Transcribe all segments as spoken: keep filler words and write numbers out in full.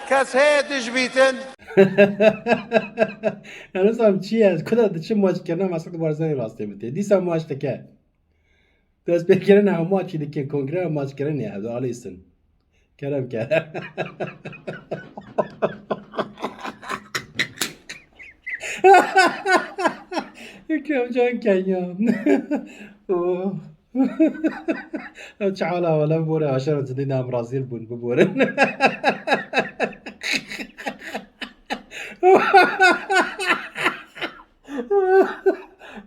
Kes heye tu ji bîtin? Enes am çi ye? Kuda diçi maç kirina Mesut Barzanî rastê min tê. Dîsa maç dike. Destpêkirina hemû çî dikin, kongre û maçkirinê hevdû alîsin. Kerem ke. Kerem can Kenya. Oh. Ew çi hala wala bore aşara cidî nam razîl bûn biborin.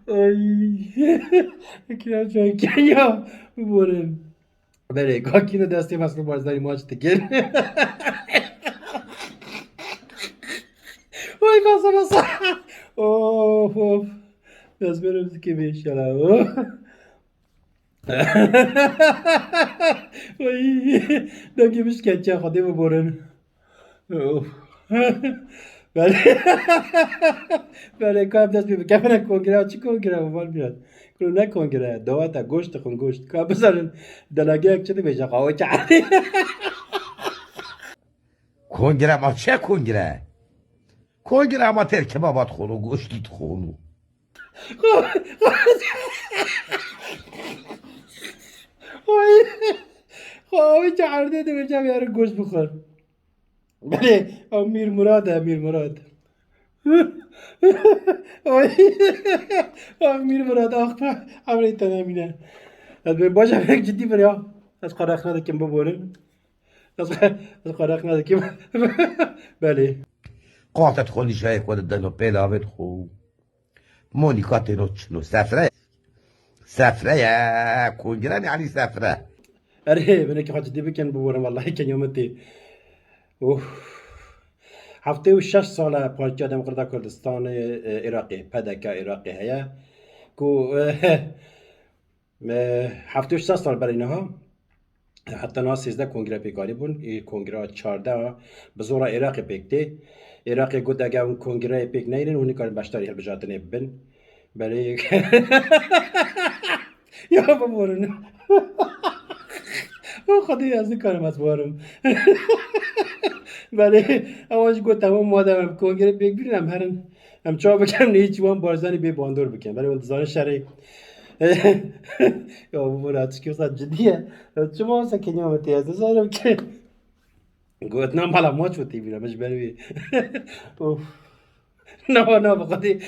Ay. Kira çay kenya. Borin. Belê, kakîne destê Mesut Barzanî maç dikir. Oy, basa, basa. Of, of. Dest benim dikir inşallah. Of. Oy. Dengê min şikentiya Xwedê biborin. Of. Belê. Belê, ka em dest pê bikevine kongre, çi kongre bu, Valmîrat? Kuro ne kongre, dawet e, goşt dixwin, goşt. Ka bizanin, delegeyek çi dibêje, qawê çi erdê. Kongre ma çi kongre? Kongre ma têr kebaba dixwin û goştî dixwin û. Oy. Qawê çi erdê dibêje, em ê herin goşt bixwin. Belê, ew Mîr Murad e, Mîr Murad. Oy. Ax Mîr Murad, ax, emrê te nemîne. Ez bê baş, em cidî bir ya. Ez xwe rex nedikim biborin. Ez xwe, ez xwe rex nedikim. Belê. Qate dixwin nîşayê xwe didin û pêlavê dixwin. Monika têno çino sefre. Sefre ye, kongre mi, yanî sefre. Erê, binekî xwe cidî bikin, biborin, wellahî kenya min tê. Of. Heftê û şeş sal e Partiya Demokrata Kurdistanê, e, Iraqê, P D K Iraqê heye. Ku, e, e, heftê û şeş sal berî niha, heta niha sêzdeh kongre pêk anîbûn. Ê kongreya çardeh bi zora Iraqê pêk tê. Iraqê got, eger hûn kongreyê pêk neynin, hûn nikarin beşdarî hilbijartinê bibin. Belê. Ya biborin. O Xwedê, ez nikarim ez biborim. Belê, ewan jî got, tamam, madem em kongre pêk bînin, em herin. Em çawa bikin, em neyê çiwan Barzanî bê bandor bikin. Belê, hûn dizanin şerê. Ya bibora, çikî wisa cidî ye. Çima wisa kenya min tê, ez nizanim ki. Got, na mala maç û tê bîra, min ji ber wê. Of. Na, na, bi Xwedê.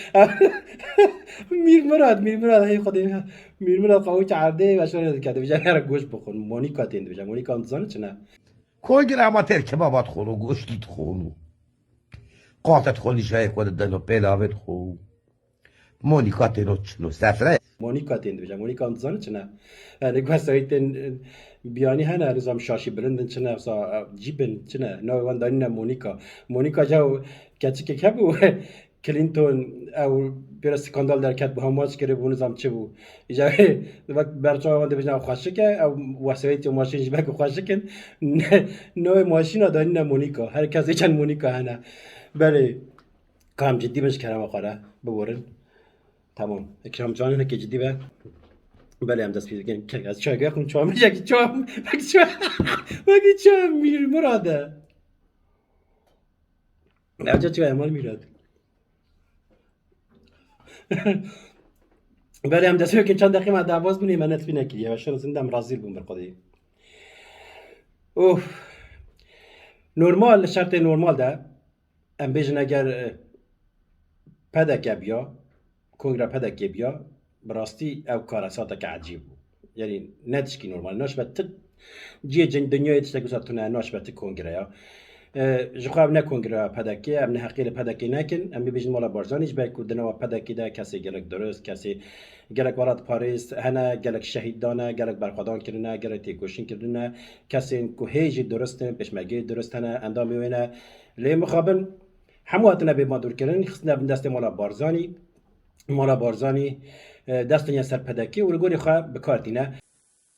Mîr Mirad, Mîr Mirad, hey Xwedê. Mîr Mirad qawî çi erdê ve şöyle dike, dibêje, here goş bixwin. Monika tên dibêje. Monika, em dizanin çi ne? Kongre ama têr kebaba dixwin û goştî dixwin û. Qate dixwin nîşayê xwe didin û pêlavê dixwin. Monika têno çino sefre. Monika tên dibêje. Monika, em dizanin çi ne? Yani, wesayîtên, e, biyanî hene, nizam şaşî bilindin çi ne, wisa, e, cîbin çi ne? Navê wan danîne Monika. Monika ja keçikek hebû, Clinton, ew pêre skandal derket bû, hemaç kiribû, nizam çi bû. Îja wek berçawa wan dibêjin ew xweşik e, ew wesayît ya maşîn jî belkî xweşik in. Navê maşîna danîne Monika. Her kes ê çend Monika hene. Belê. Ka em cidî bin ji kerema xwe re biborin. Tamam. Ekrem Can hinekê cidî be. Belê, em dest pê dikin. Kek ez çay gexim, çay min, yekî çay, wekî çay, wekî çay Mîr Mirad e. Evca çi ye, Mal Mîrad? Belê, em dest pê bikin, çend deqî me derbas bûn, me netbî nekiriye. Ve şerê zindem razî bûm bir Xwedê. Of. Normal, li şertê normal de, em bêjin eger, e, P D K biya, kongra P D K biya, bi rastî ew karesateke ecîb bû. Yanî ne tişkî normal. Naşbe ti cihê cin-, dinyayê tiştek wisa tune, naşbe ti kongreya. E, ji xwe ev ne kongreya P D K, em neheqiyê li P D K nekin. Em bibêjin mala Barzanî, ji ber ku di nava P D K de kesê gelek durist, kesê gelek welatparêz hene, gelek şehîd dane, gelek berxwedan kirine, gelek têkoşîn kirine. Kesên ku hê jî durist in, pêşmergeyê durist hene, endamê wê ne. Lê mixabin hemû hatine bê bandorkirin, xistine bin destê mala Barzanî. Mala Barzanî, e, dest tenya ser P D K û li gorî xwe bi kar tîne.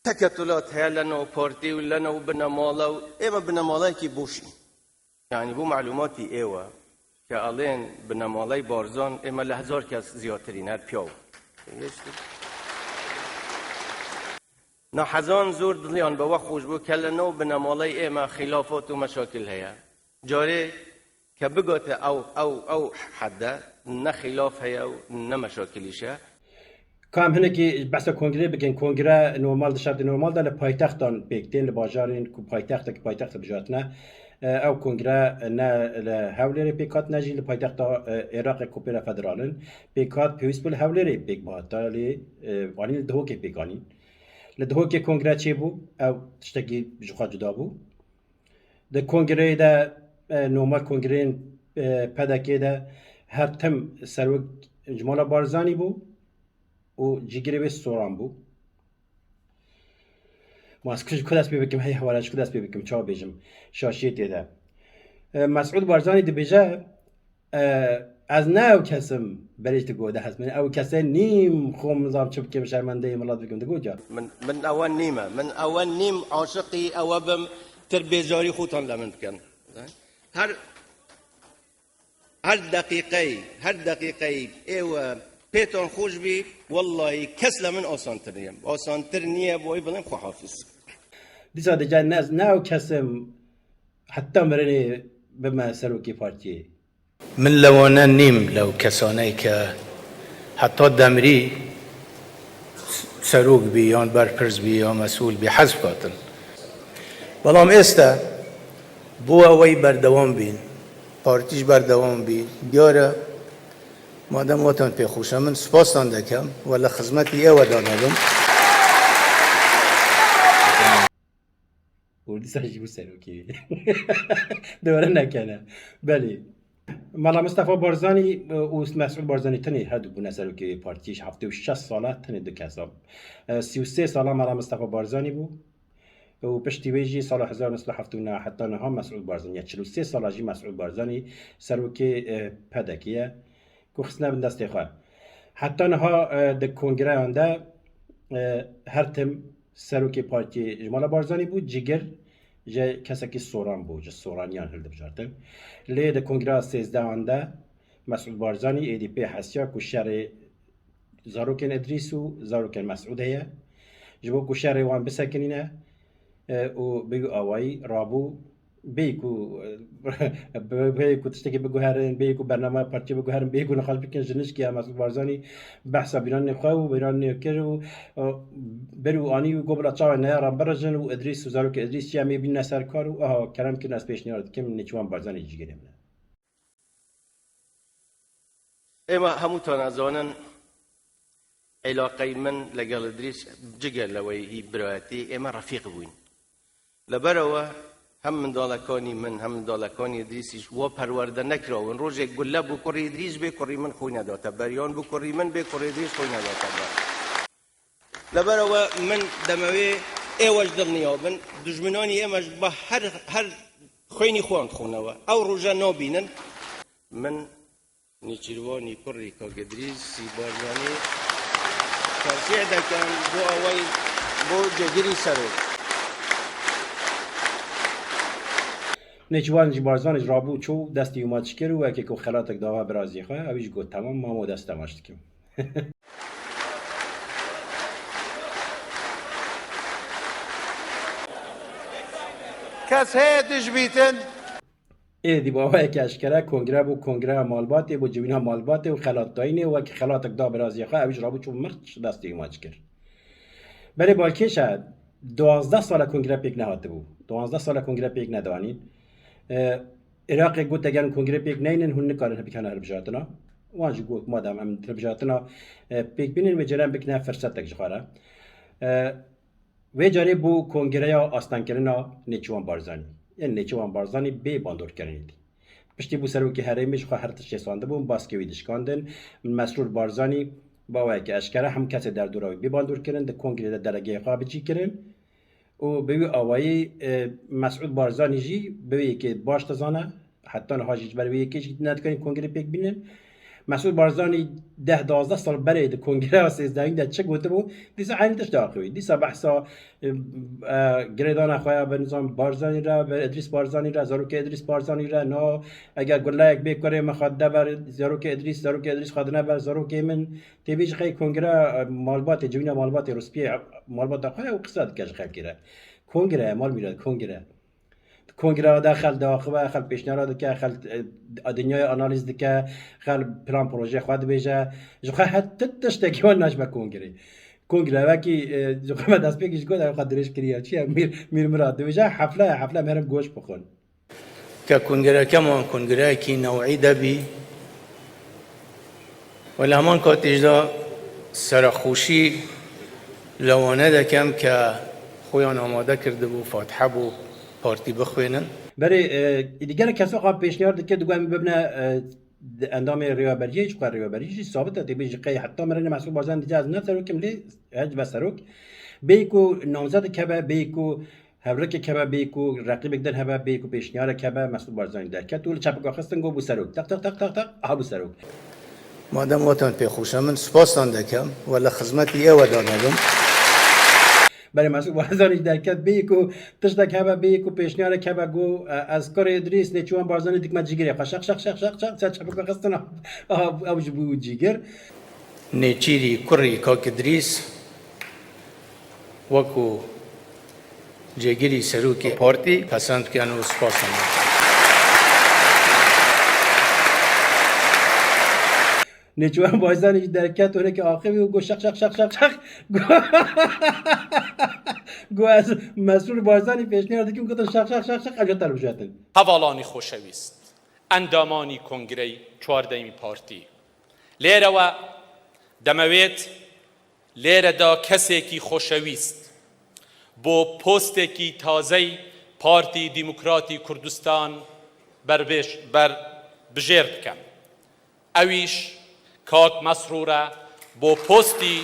Teketulat heye li nav partî û li nav binemala û ê me binemaleyekî boş in. Yanî bo malûmatî êwe ke elên binemaley Barzan ê me li hezar kes ziyatir in, her piyaw. Nahezan zor diliyan bi we xweş bû, kele nav binemaley ê me xilafat û meşakil heye. Carê ke bigote ew, ew, ew hedde ne xilaf heye û ne meşakilîş e. Ka em hinekî behsa kongreyê bikin. Kongre normal, di şertê normal de li paytextan pêk tên, li bajarên ku paytextekî paytext bijartine. E, ew kongre ne li Hewlêrê pêk hat, ne jî li paytexta, e, Iraqê ku pê re federal in pêk hat. Pêwîst bû li Hewlêrê pêk bihata, lê, e, anîn li Dihokê pêk anîn. Li Dihokê kongre çêbû, ew tiştekî ji xwe cuda bû. Di kongreyê de, e, normal kongreyên, e, P D K'ê de her tim serok Cemala Barzanî bû û cîgirê wê Soran bû. Ma ez ji ku dest pê bikim, hey hewara ji ku dest pê bikim, çawa bêjim, şaşiyê tê de. E, Mesûd Barzanî dibêje, e, ez ne ew kes im, berê ji tu gode hez min, ew kese nîm, xwe min zam çi bikim, şermendeyê milet bikim, digo ca. Min, min ewe nîm e, min ewe nîm aşiqî ewe bim, tir bêjarî xutan le min bikin. Her, her deqîqeyê, her deqîqeyê ê we pêtan xweş bî, wellahî kes le min asantir niye. Asantir niye, boy bilin xwe hafiz. Dîsa dije ne, ne ew kes im, heta mirinê bime serokê partiyê. Min lewane nîm, lew kesaney ke heta demrî serok bî, yan berpirs bî, yan mesûl bî, hezb hatin. Belam êste bo ewey berdewam bîn, partî jî berdewam bî. Diyar e, madem watan pê xweş e, min spastan dekem, wele xizmetî ê we danabim. Û dîsa jî bû serokê. Dewre nekene. Belê. Mela Mistefa Barzanî, e, û Mesûd Barzanî tenê her du bûne serokê partiyê ji heftê û şeş sala tenê du kes e. E, sî û sê sala Mela Mistefa Barzanî bû. Û piştî wê jî sala hezar û neh sed û heftê û neh heta niha Mesûd Barzanî ye. Çil û sê sala jî Mesûd Barzanî serokê, e, P D K'ê ye. Ku xistine bin destê xwe. Heta niha, e, di kongreyan de, e, her tim serokê partiyê ji mala Barzanî bû, cigir ji kesekî Soran bû, ji Soraniyan hildibjartin. Lê di kongreya sêzdehan de Mesûd Barzanî êdî pê hesiya ku şerê zarokên Idrîs û zarokên Mesûd heye. Ji bo ku şerê wan bisekinîne, e, û bi wî awayî rabû, bêyî ku, e, bê-, bêyî ku tiştekî biguherin, bêyî ku bernameya partiyê biguherin, bêyî ku nîqaş bikin ji nişkî ya Mesûd Barzanî behsa bîranê xwe û bîranê kir û, e, bir û anî û got bila çawa neyara birijin û Idrîs û zarokê Idrîs çi em ê bînine ser kar û aha kerem kirin ez pêşniyar dikim Nêçîrvan Barzanî cigirê min e. Êma hemû tane zanin, Êlaqey min legel Idrîs cigel leweyî birayetî, ême refîq bûyn. Leberewe hem mindalekanî min, hem mindalekanî Idrîsî ji wa perwerde nekirabûn. Rojek gulle bû kurî Idrîs bê, kurî min xwîne date ber, yan bû kurî min bê, kurî Idrîs xwîne date ber. Leberewe min demewê êwe ji dil niyabin, dijminanî ême ji ba her, her xwînî xwan dixwînewe. Ew roje nabînin. Min Nêçîrvanî kurî Kak Idrîs Sîbarzanî tercîh dekem bo awayî bo cêgirî serok. Nêçîrvan jî Barzanî ji rabû çû destî wî maç kir û wekî ku xelatek dava birazî xwe, ew jî got, "Temam, mamo dest te maç dikim." Kes heye dijbîtin? Êdî bi awayekî eşkere kongre bû, kongreya malbatê bû, civîna malbatê û xelatdayînê û wekî xelatek da biraziya xwe, ew jî rabû çû mirç destê wî maç kir. Belê balkêş e, duwazdeh sala kongre pêk nehatibû. Duwazdeh sala kongre pêk nedanîn. E, Iraqê got, eger kongre pêk neynin, hûn nikarin bikene hilbijartina. Wan jî got, madem em hilbijartina, e, pêk bînin, wê ceren bikine firsetek ji xwe re. E, Vê carê bû kongreya astengkirina Nêçîrvan Barzanî. Yên Nêçîrvan Barzanî bê bandorkirinê dî. Piştî bû serokê herêmê, ji xwe her tiştê sandibûn, baskê wî dişkandin. Mesrûr Barzanî bi awayekî eşkere hemû kesê derdora wî bê bandorkirin, di kongreyê de delegeyê xwe bicî kirin. Û bi wî awayî, e, Mesûd Barzanî jî bi wê yekê baş dizane, heta niha jî ji ber wê yekê jî nedikarîn kongrê pêk bînin. Mesûd Barzanî deh duwazdeh sal berê di Kongreya sêzdehemîn de çi gotibû, dîsa eynî tişt diaxivî. Dîsa behsa, e, e, girêdana xwe ya bi nizam Barzanî re, bi Îdrîs Barzanî re, zarokê Îdrîs Barzanî re, no, eger guleyek bê kurê min xwe dide ber zarokê Îdrîs, zarokê Îdrîs xwe dine ber zarokê min. Tê bêjî qey kongreya, e, malbatê, civîna malbatê, rûspiyê malbata xwe ye û qisa dike ji xelkê re. Kongre ye, mal mîra, kongre. Kongreya de xel diaxive, xel pêşniyara dike, xel, e, dinyayê analîz dike, xel plan projeyê xwe dibêje. Ji xwe her ti tiştekî wan naşbe kongrê. Kongre wekî, e, ji xwe me destpêkî ji got, ew xwe dirêj kiriye. Çi ye? Mîr, Mîr Mirad dibêje, hefle ye, hefle em herin goş bixwin. Ke kongreke me kongreyekî new'î de bî, û li heman katî jî de serexweşî li wane dikim ke xwe yan amade kirdibû, Fatiha bo partî bixwînin. Berê, e, îdî gelek kes xwe pêşniyar dike, digot em bibine, e, di endamê rêveberiyê, ji xwe rêveberî jî sabit e, tê bêjî qey heta mirinê Mesûd Barzanî dibêje ez ne serok im, lê hej be serok. Bêyî ku namzedek hebe, bêyî ku hevrikek hebe, bêyî ku reqîbek din hebe, bêyî ku pêşniyarek hebe, Mesûd Barzanî derket û li çepika xistin got bû serok. Teq, teq, teq, teq, teq, aha bû serok. Madem watan pê xweş e, min spastan dikim, wele xizmetî ê we de dibim. Belê Mesûd Barzanî derket, bêyî ku tiştek hebe, bêyî ku pêşniyarek hebe, got, e, ez kurê Îdrîs, Nêçîrvan Barzanî dikime cîgirê xwe. Şeq, şeq, şeq, şeq, şeq, ser çepika xistin, a, a, ew ji bû cîgir. Nêçîrî kurî Kak Îdrîs wekû cêgirî serokê partî pesend dikin û spas dikin. Nêçîrvan Barzanî jî derket û hinekî axivî û got şeq, şeq, şeq, şeq, şeq. Got, got ez Mesrûr Barzanî pêşniyar dikim, gotin şeq, şeq, şeq, şeq, em jî te li bijetin. Hevalanî xoşewîst, endamanî kongreyê çardemî partî. Lêre we demewêt lêre de kesekî xoşewîst bo postekî tazey Partî Demokratî Kurdistan berbêj-, berbijêr bikim. Ewîş Kak Mesrûr e bo postî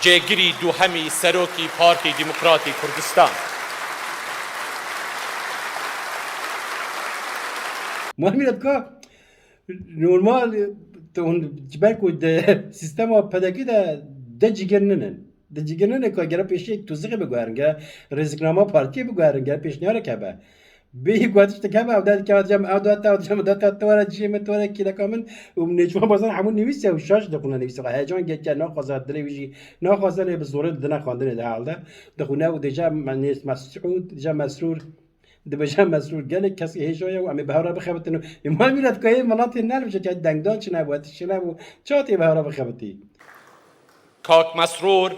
cêgirî duhemî serokî Partî Demokratî Kurdistan. Muhammed Kak, normal, tu hûn ji ber ku di sîstema P D K de de cîgir ninin. Di cîgir ninin ku gere pêşiyek tu zixê biguherin, gere rêziknama partiyê biguherin, gere pêşniyarek hebe. Bêyî ku tiştek hebe, ew de dike, ew dike, ew dike, ew dike, tu were cihê min, tu were kêleka min û Nêçîrvan Barzanî hemû nivîse û şaş dixwine nivîse xwe. Heyecan getiye, naxwaze dilê wî jî, naxwaze lê bi zorê didine xwendinê di hal de. Dixwine û dêje me-, nê-, Mesûd, dêje Mesrûr. Dibêje Mesrûr gelek kes hêja ye û em ê bi hev re bixebitin û ê mal mîret ku yê miletê nelibje ke dengdan çi nebû, tişt çi nebû, çawa tê bi hev re bixebitî? Kak Mesrûr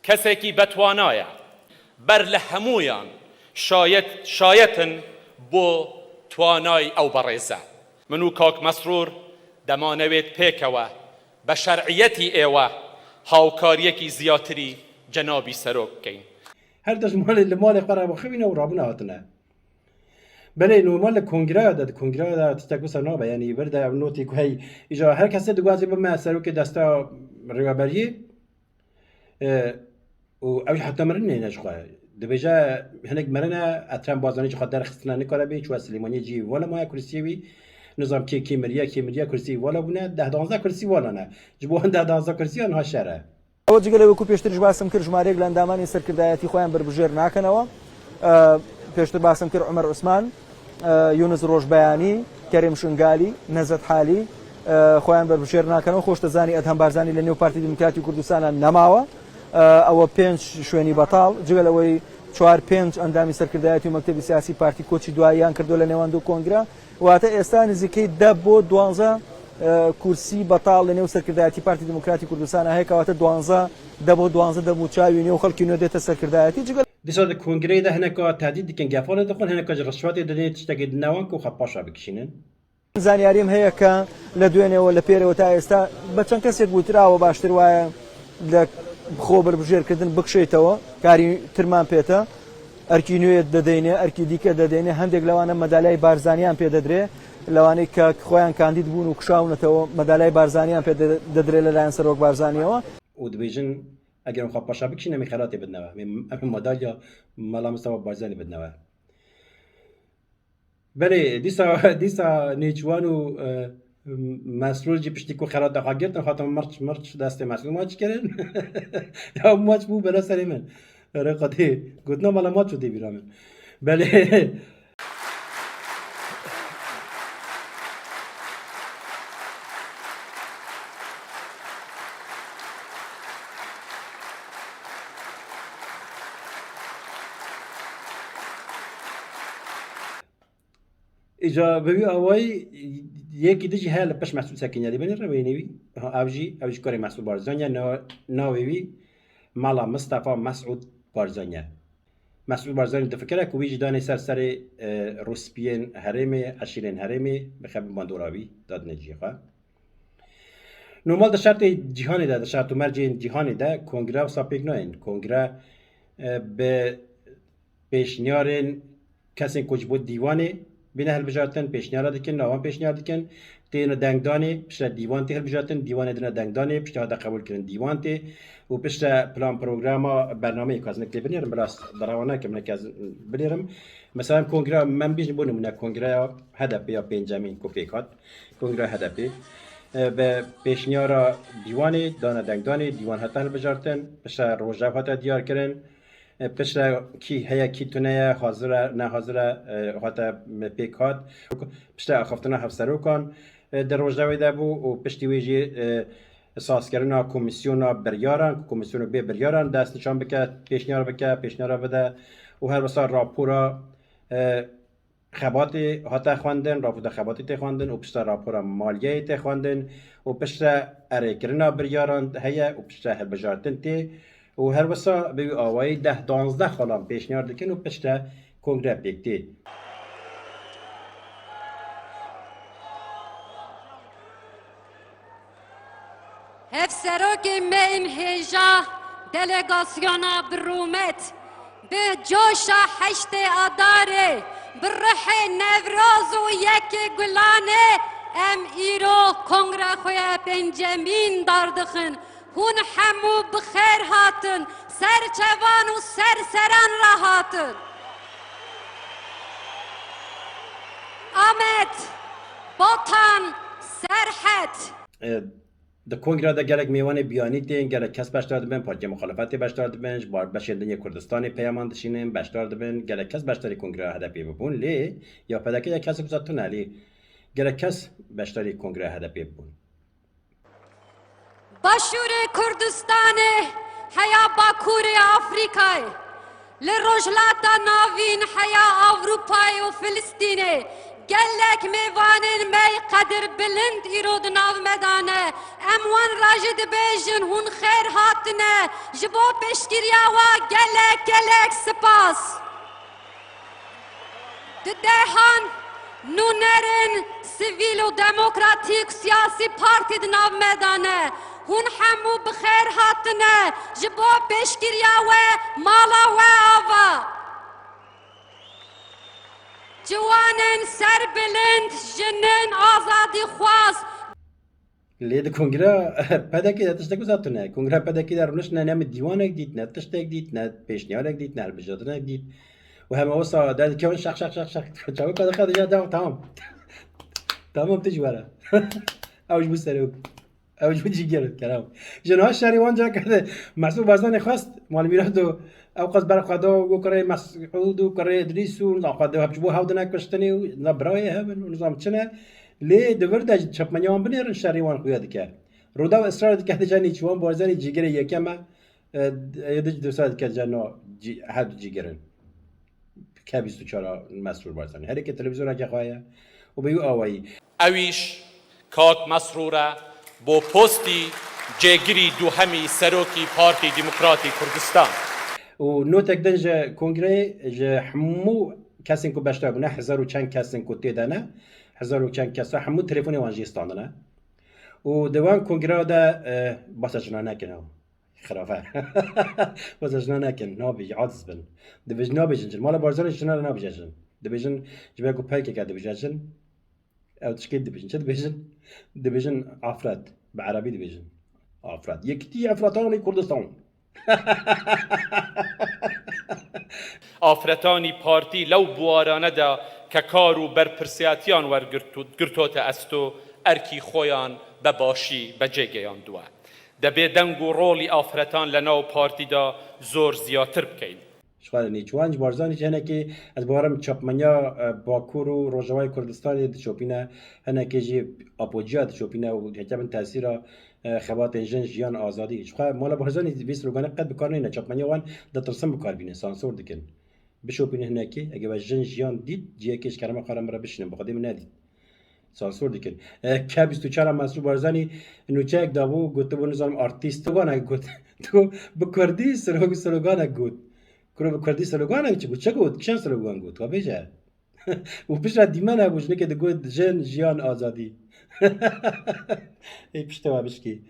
kesekî betwana ye. Ber li hemûyan şayet, şayet in bo twanayî ew berêze. Min û Kak Mesrûr dema newêt pêkewe, be şer'iyetî êwe hawkariyekî ziyatirî cenabî serok bikeyn. Her tişt malê li malê xwe re bixivîne û rabûne hatine. Belê, normal li kongreya de, di kongreya de tiştek wisa nabe, yanî vir de ev notê ku hey, îja her kesê dixwaze bime serokê desta rêveberiyê, e, û ew jî heta mirinê ne ji xwe. Dibêje hinek mirine, Etrem Barzanî ji xwe derxistine nikare bê, çûye Silêmaniyê cihê vala maye kursiyê wî. Nizam kê, kê miriye, kê miriye kursiyê vala bûne, deh danzdeh kursî vala ne. Ji bo wan deh danzdeh kursiyan ha şer e. ئەوە جگە لەوەی کو پێشتریش باسم کرد، ژمارەیەک لە ئەندامانی سەرکردایەتی خۆیان بەربژێر ناکەنەوە. ئە، پێشتر باسم کرد عومەر عوسمان، ئە، یونس ڕۆژبەیانی، کەریم شنگالی، نەزەت حالی، ئە، خۆیان بەربژێر ناکەنەوە. خۆش دەزانی ئەدهەم بارزانی لە نێو پارتی دیموکراتی کوردستانە نەماوە. ئە، ئەوە پێنج شوێنی بەتاڵ، جگە لەوەی چوار پێنج ئەندامی سەرکردایەتی و مەکتەبی سیاسی پارتی کۆچی دواییان کردو لە نێوان دوو کۆنگرە. واتە ئێستا نزیکەی دە بۆ دوانزە، ئە، کورسی بەتاڵ لە نێو سەرکردایەتی پارتی دیموکراتی کوردستان هەیە، کەواتە دوانزە، دە بۆ دوانزە دەموچاوی نێو خەڵکی نوێ دێتە سەرکردایەتی. جگە Dîsa di kongreyê de hineka tehdît dikin, gefane dixwin, hineka jî rişwetê didin, tiştekê dinewin ku xwe paşa bikişînin. زانیاریم هەیە کە لە دوێنێەوە، لە پێرەوە تا ئێستا بە چەند کەسێک وتراوە، باشتر وایە لە خۆ بەربژێرکردن بکشێتەوە، کاری ترمان پێتە، ئەرکی نوێ دەدەینێ، ئەرکی دیکە دەدەینێ. هەندێک لەوانە مەدالیای بارزانیان پێ دەدرێ، لەوانەی کە خۆیان کاندید بوون و کشاونەتەوە، مەدالیای بارزانیان پێ دە-، دەدرێ لەلایەن سەرۆک بارزانیەوە. و dibêjin, eger em xwe paşa bikişîne, em ê xelatê bidine we. Em ê, em ê madalya Mela Mistefa Barzanî bidine we. Belê, dîsa, dîsa Nêçîrvan û, e, Mesrûr jî piştî ku xelata xwe girtin, hatin mirç mirç destê Mesrûr maç kirin. Ya maç bû bela serê min. Erê qadê gotina mala maç û dê bîra min. Belê. Îca bi wî awayî yekî din jî heye li pişt Mesûd Sekîniyê dibîne rewênê wî. Ha, ev jî, ew jî kurê Mesûd Barzanî ye, na-, navê wî Mala Mistefa Mesûd Barzanî ye. Mesûd Barzanî difikire ku wî jî danê ser serê, e, rûspiyên herêmê, eşîrên herêmê, bixebin bandora wî, dadine cihê xwe. Normal di şertê cîhanê de, di şert û mercên cîhanê de kongre wisa pêk nayên. Kongre, e, bi pêşniyarên kesên ku ji bo dîwanê bîne hilbijartin, pêşniyara dikin, navan pêşniyar dikin, têne dengdanê, piştre dîwan tê hilbijartin, dîwanê dine dengdanê, piştre hate qebûl kirin dîwan tê û piştre plan programa bernameyê ku ez nik lê binêrim, bila ez derewa nekim, nik ez binêrim. Mesela em kongreya, em bêjin bo nimûne kongreya H D P ya pêncemîn ku pêk hat, kongreya H D P, e, bi pêşniyara dîwanê dane dengdanê, dîwan hate hilbijartin, piştre rojdew hate diyar kirin, e, piştre kî heye, kî tune ye, hazir e, ne hazir e, e, hate pêk hat. Piştre axaftina hevserokan, e, di rojevê de bû û piştî wê jî, e, sazkirina komîsyona biryaran, ku komîsyonê bê biryaran dest nîşan bike, pêşniyar bike, pêşniyara bide û her wisa rapora, e, xebatê hate xwendin, raporda xebatê tê xwendin û piştre rapora maliyeyê tê xwendin û piştre erêkirina biryaran heye û piştre hilbijartin tê û her wisa bi wî awayî deh danzdeh xalan pêşniyar dikin û piştre kongre pêk tê. Hevserokê me ên hêja, delegasyona bi rûmet, bi coşa heştê Adarê, bi rihê Newroz û yekê Gulanê, em îro kongre xwe ya pêncemîn dar dixin. Hûn hemû bi xêr hatin, ser çevan û ser seran re hatin. Amed, Botan, Serhet. E, di kongreya de gelek mêvanê biyanî tên, gelek kes beşdar dibin, partiyên muxalefetê beşdar dibin, ji bar beşên din yê Kurdistanê peyaman dişînin, beşdar dibin, gelek kes beşdarî kongreya H D P bibûn, lê ya P D K ya kesek wisa tune, lê gelek kes beşdarî kongreya H D P bibûn. Başûrê Kurdistanê heya Bakurê Afrîkayê, li Rojhilata Navîn heya Ewropayê û Filistînê gelek mêvanên me yê qedirbilind îro di nav me de ne. Em wan re jî dibêjin, hûn xêr hatine. Ji bo piştgiriya we gelek, gelek spas. Di dehan nûnerên sivîl û demokratîk siyasî partî di nav me de ne. Hûn hemû bi xêr hatine. Ji bo pêşgiriya we mala we ava. Ciwanên serbilind, jinên azadîxwaz. Lê di kongra P D K de tiştek wisa tune. Kongra P D K de rûniştine, ne min dîwanek dît, ne tiştek dît, ne pêşniyarek dît, ne hilbijartinek dît. Û hema wisa derdikevin şeq, şeq, şeq, şeq. Çavê P D K dibêje, tamam, tamam. Tamam, tu ji we re. Ew ji bo serok. Ew ji bo cîger, kerem. Ji niha şerê wan cihê kerde. Mesûd Barzanî xwest, Malmîrat û ew qas ber xwe da, û kurê Mesûd û kurê Idrîs û nizam xwe da, hep ji bo hev dine kuştinê û nizam birayê hev in û nizam çi ne. Lê di vir de jî çepmeniya wan binêrin, şerê wan xuya dike. Rûdaw israr dike dije nêçîrvan, Barzanî cîgirê yekem e, e, ê dij dûsa dike dije no cî-, her du cîgir in. Ke bîst û çar a Mesrûr Barzanî. Herêke televîzyoneke xwe ye û bi wî awayî. Ewîş kak Mesrûr e bo postî cêgirî duhemî serokî Partî Demokratî Kurdistan. Û notek din ji kongreyê, ji hemû kesên ku beşdar bûne, hezar û çend kesên ku tê de ne, hezar û çend kesa, hemû telefonê wan jî standine. Û di wan kongreya de, e, basa jina nekin ew. Xirafe. Basa jina nekin, nabêjin, aciz bin. Dibêjin nabêjin jin. Mala Barzanî jina re nabêje jin. Dibêjin, ji ber ku P K K dibêje jin. Ew tişkê dibêjin. Çi dibêjin? Dibêjin afret. Bi erebî dibêjin. Afret. Yekîtî Efretanî Kurdistan. Afretanî partî lew buwarane de ke kar û berpirsiyatiyan wergirto-, girtote esto, erkî xweyan be başî becêgeyandiwe. Debê deng û rolî afiretan le nav partî de zor ziyatir bikeyn. Ji xwe re Nêçîrvan ji Barzanî jî hinekê, ez bawerim çapmenya, e, Bakur û Rojavayê Kurdistanê diçopîne, hinekê jî apociya diçopîne û heke bin tesîra, e, xebatên jin, jiyan, azadî. Ji xwe mala Barzanî vê sloganê qet bi kar neyne, çapmenya wan ditirsin bi kar bînin, sansor dikin. Bişopînin hinekê, eger we jin, jiyan dît, cihekê ji kerema xwe re min re bişînin, bi xwedê min nedît. Sansor dikin. E, K bîst û çar a Mesrûr Barzanî nûçeyek dabû, gotibû, nizanim, artîst. Sloganek got. Tu bi kurdî slog-, sloganek got. Kuro bi kurdî sloganek çi got? Çi got? Kişan slogan got? Ka bêje. Û piştre dîmen hebû, jinekê digot, jin, jiyan, azadî. Ê piştê we bişkî.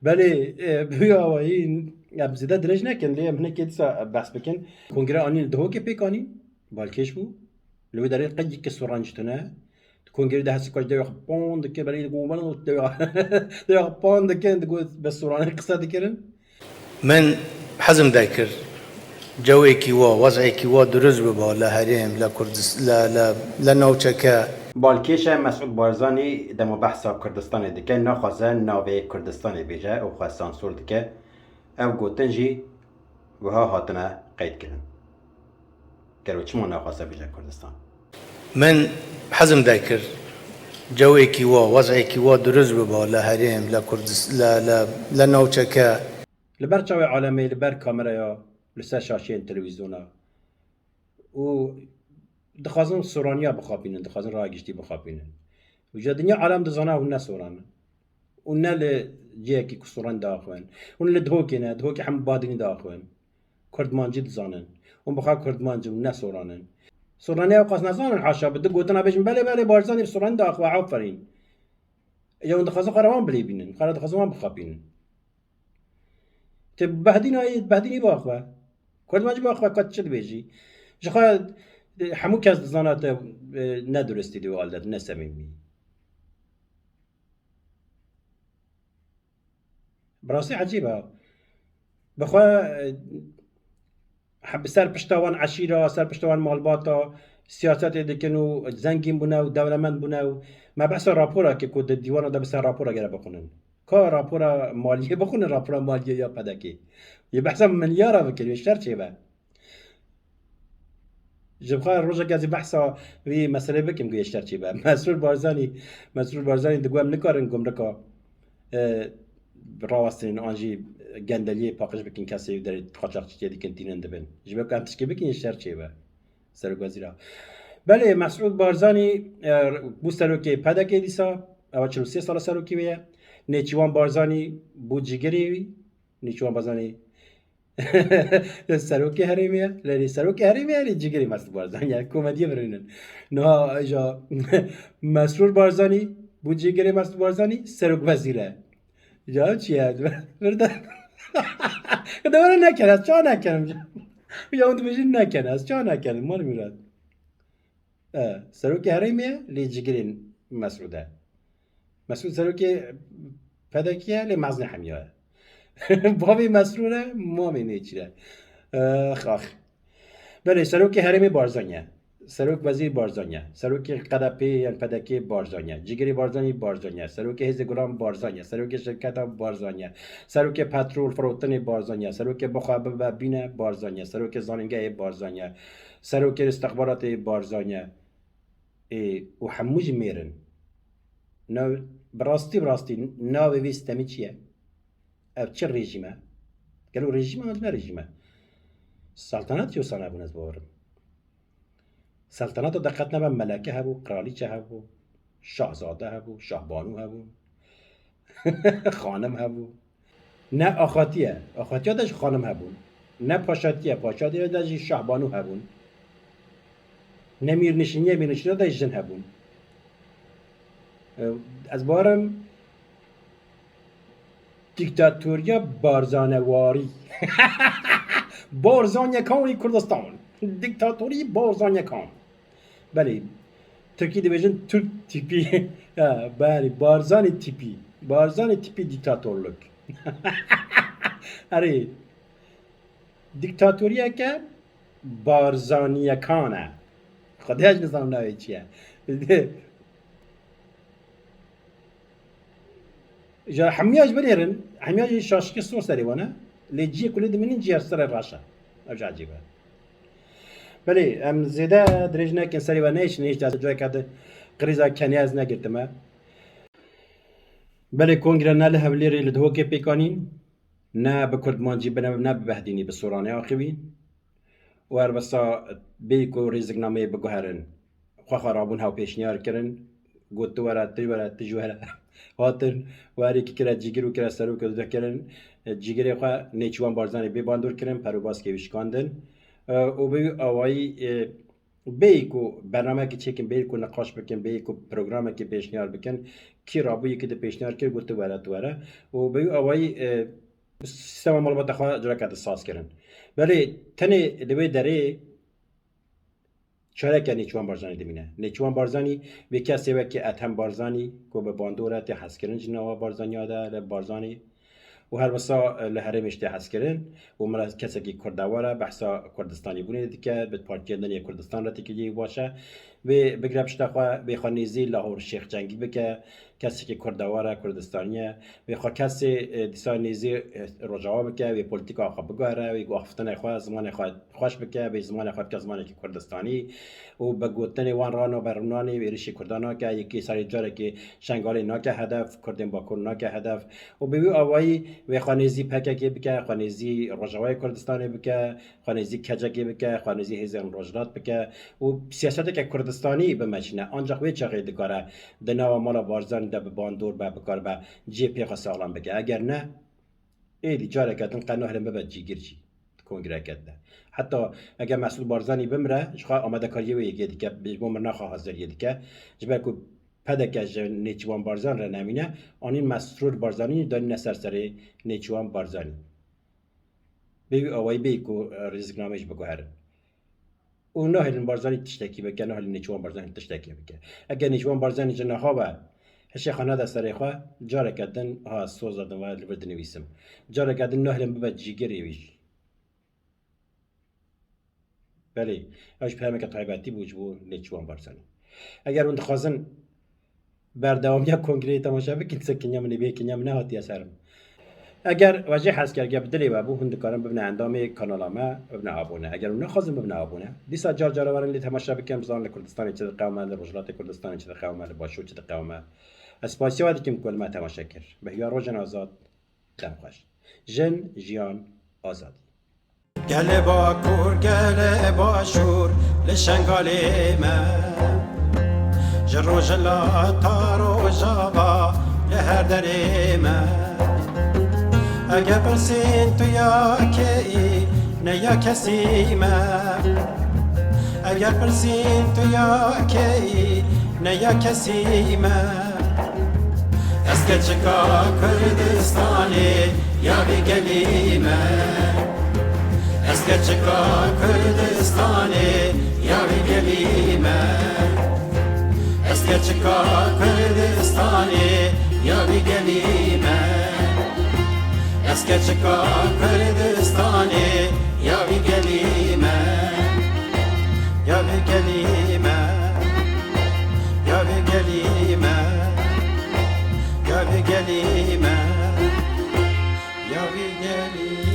Belê, e, bi wî awayî, em zêde dirêj nekin, lê em hinekê dîsa behs bikin. Kongre anîn li Dihokê pêk anîn. Balkêş bû. Li wê derê qey yekê soran jî tune. Di kongerî de hesî kaç dewê xwe pan dike, belê digot, "Wele dewê xwe, dewê xwe pan dikin", digot, bes soranê qise dikirin. Min hezm dekir cewekî wa, wez'ekî wa dirust biba le herêm, le Kurdis-, le, le, le navçeke. Balkêş e Mesûd Barzanî dema behsa Kurdistanê dike, naxwaze navê Kurdistanê bêje û xwe sansor dike. Ev gotin jî wiha hatine qeydkirin. Gelo çima naxwaze bêje Kurdistan? Min hezm dekir cewekî wa, wez'ekî wa dirust biba le herêm, le Kurdis-, le, le, le navçeke. Li ber çavê alemê, li ber kameraya, li ser şaşeyên televîzyona û dixwazin soraniya bixapînin, dixwazin raya giştî bixapînin. Îja dinya alem dizana hûn ne soran in. Û ne li cihekî ku soran diaxivin. Hûn li Dihokê ne, Dihokê hemû Badînî diaxivin. Kurdmancî dizanin. Hûn bi xwe Kurdmanc in, ne soran in. Soraniya ew qas nezanin, haşa, bi du gotina bêjin, belê, belê, Barzanî bi soranî diaxive, aferîn. Ya hûn dixwazin xwe re wan bilêbînin, xwe re dixwazin wan bixapînin. Tu behdînayî, behdînî biaxive. Kurdmancî biaxive, ka tu çi dibêjî? Ji xwe, e, hemû kes dizana te, e, ne duristî di wê alde, ne semîmî. Bi rastî ecîb e. Bi xwe, e, he-, bi ser pişta wan eşîra, ser pişta wan malbata siyasetê dikin û zengîn bûne û dewlemend bûne û me behsa rapora kir ku di dîwana de bi ser rapora gere bixwînin. Ka rapora maliyê bixwînin, rapora maliyê ya P D K'ê. Yê behsa milyara bikir, wê şer çêbe. Ji xwe rojek ez ê behsa vî meselê bikim, guhê şer çêbe. Mesrûr Barzanî, Mesrûr Barzanî digot em nikarin gumrika, e, rawestinin an jî gendeliyê paqij bikin, kesê derê qaçaxçî çê dikin tînin dibin. Ji ber ku em tişkê bikin, yê şer çêbe. Serokwezîra. Belê, Mesûd Barzanî, e, bû serokê P D K'ê dîsa, ew çil û sê sala serokê wê ye. Nêçîwan Barzanî bû cîgirê wî. Nêçîwan Barzanî serokê herêmê ye. Lê serokê herêmê ye, lê cîgirê Mesûd Barzanî ye. Komediyê birînin. Niha îja Mesrûr Barzanî bû cîgirê Mesûd Barzanî, serokwezîr e. Ya çi ye? Birde. De were nekin, ez ça nekin. Ya hûn dibêjin nekin, ez ça nekin, Mal Murad. E, serokê herêmê ye, lê cigirên Mesûd e. Mesûd serokê P D K'ê ye, lê meznê hemiya ye. Bavê Mesrûr e, mamê Nêçîr e. Ex, ax. Belê, serokê herêmê Barzanî ye. Serok wezîr Barzanî ye. Serokê K D P yan P D K Barzanî ye. Cigirê Barzanî Barzanî ye. Serokê Hêzê Gulan Barzanî ye. Serokê şirketa Barzanî ye. Serokê petrol firotinê Barzanî ye. Serokê bixwe bibe bîne Barzanî ye. Serokê zanîngehê Barzanî ye. Serokê istixbaratê Barzanî ye. Ê, û hemû jî mêr in. Nav-, bi rastî, bi rastî navê vê stemî çi ye? Ev çi rejîm e? Gelo rejîm e, ne rejîm e? Saltanat jî wisa nebûn, ez bawerim. Saltanata de qet nebe meleke hebû, qiralîçe hebû, şahzade hebû, şahbanû hebû, xanim hebû. Ne axatiye. Axatiya de jî xanim hebûn. Ne paşatiye. Paşatiye de jî şahbanû hebûn. Ne mîrnişîniye. Mîrnişîniye de jî jin hebûn. Ez bawerim dîktatoriya Barzanewarî. Barzanyekanî Kurdistan. Dîktatorî Barzanyekan. Belê. Tirkî dibêjin Türk tipi. Ha, belê. Barzanî tipi. Barzanî tipi dîktatorluk. Erê. Dîktatoriyeke Barzaniyekan e. Xwedê ez nizanim navê çi ye. Ji hemiya ji binêrin, hemiya jî şaşikê sor serê wan e. Lê ciyê ku lê dimînin ciyê serê reş e. Ev jî ecîb e. Belê, em zêde dirêj nekin, serê we neyşin, hêj de ez cayeke di krîza Kenya ez negirtime. Belê, kongre ne li Hewlêrê, li Dihokê pêk anîn, ne bi kurdmancî bine, ne bi behdînî, bi soranê axivîn. Û her wisa bêyî ku rêziknameyê biguherin, xwe xwe rabûn hew pêşniyar kirin, got tu were, tu were, tu ji were. Hatin, werê ki kire cîgir û kire serok û deh kirin, cîgirê xwe Nêçîrvan Barzanî bê bandor kirin, perûbaskê wî şikandin. E, û bi wî awayî, e, bêyî ku bernamekî çêkin, bêyî ku niqaş bikin, bêyî ku programekî pêşniyar bikin, kî rabûyî ki di pêşniyar kir, got tu were, tu were. Û bi wî awayî, e, sîstema malbata xwe careke di saz kirin. Belê tenê li wê derê çareke Nêçîrvan Barzanî dimîne. Nêçîrvan Barzanî wê kesê wekî Ethem Barzanî ku bi bandor e, tê hezkirin ji nava Barzaniya de, li Barzanî û her wisa, e, li herêmê jî tê hezkirin û mira kesekî kurdewar e, behsa Kurdistanî bûnê dike, bi partiyên din yê Kurdistan re têkiliyê baş e. Wê bigire pişta xwe, wê xwe nêzî Lahor Şêx Cengî bike, kesekî kurdewar e, Kurdistanî ye. Wê xwe kesê, e, dîsa nêzî, e, Rojava bike, wê polîtîka xwe biguhere, wê axiftinê xwe, zimanê xwe xweş bike, bê zimanê xwe bike zimanekî Kurdistanî û bi gotinê wan re navberûnanê wê êrişî Kurdan nake, yekê serê carekê Şengalê nake hedef, Kurdên Bakur nake hedef û bi wî awayî wê xwe nêzî P K K bike, xwe nêzî Rojavayê Kurdistanê bike, xwe nêzî K C K bike, xwe nêzî hêzên Rojhilat bike û siyaseteke Kurdistanî bimeşîne. Ancaq wê çaxê dikare di nava mala Barzanî de bi bandor be, bikaribe cihê pê xwe saxlem bike. Eger ne, êdî careke din qe nahêlin bibe cîgir jî di kongreke de. Heta eger Mesrûr Barzanî bimire, ji xwe amadekariyê wê yekê dike, ji bo mirina xwe haziriyê dike. Ji ber ku P D K ji Nêçîrvan Barzanî re nemîne, anîn Mesrûr Barzanî danîne ser serê Nêçîrvan Barzanî. Bê wî awayî bê ku, e, rêziknameyê jî biguherin. Û nahêlin Barzanî tiştekî bike, nahêlin Nêçîrvan Barzanî tiştekê bike. Eger Nêçîrvan Barzanî ji niha ve hişê xwe nede serê xwe, careke din, ha, soza din ve li vir dinivîsim. Careke din nahêlin bibe cîgirê wî jî. Belê, ew jî peyameke taybetî bû ji bo Nêçîrvan Barzanî. Eger hûn dixwazin berdewamiya kongreyê temaşe bikin, dîsa kinya min ê bê, kinya min nehatiye ser min. Eger we jê hez kir, eger bi dilê we bû, hûn dikarin bibine endamê kanala me, bibine abone. Eger hûn nexwazin bibine abone, dîsa car cara werin lê temaşe bikin, bizanin li Kurdistanê çi diqewime, li Rojhilatê Kurdistanê çi diqewime, li Başûr çi diqewime. Ez spasiya we dikim ku li me temaşe kir. Bi hiya rojên azad, dem xweş. Jin, jiyan, azadî. Gelê Bakur, gelê Başûr li Şengalê me, ji Rojhilat ta Rojava li her derê me. Eger pirsîn tu ya kê yî, ne ya kesî me. Eger pirsîn tu ya kê yî, ne ya kesî me. Ez keçika Kurdistanê ya vî gelî me. Ez keçika Kurdistanê ya vî gelî me. Ez keçika Kurdistanê ya vî gelî me. Ez keçika Kurdistanê ya vî gelî me. Ya vî gelî me. Ya vî gelî me. Ya vî gelî me. Ya vî gelî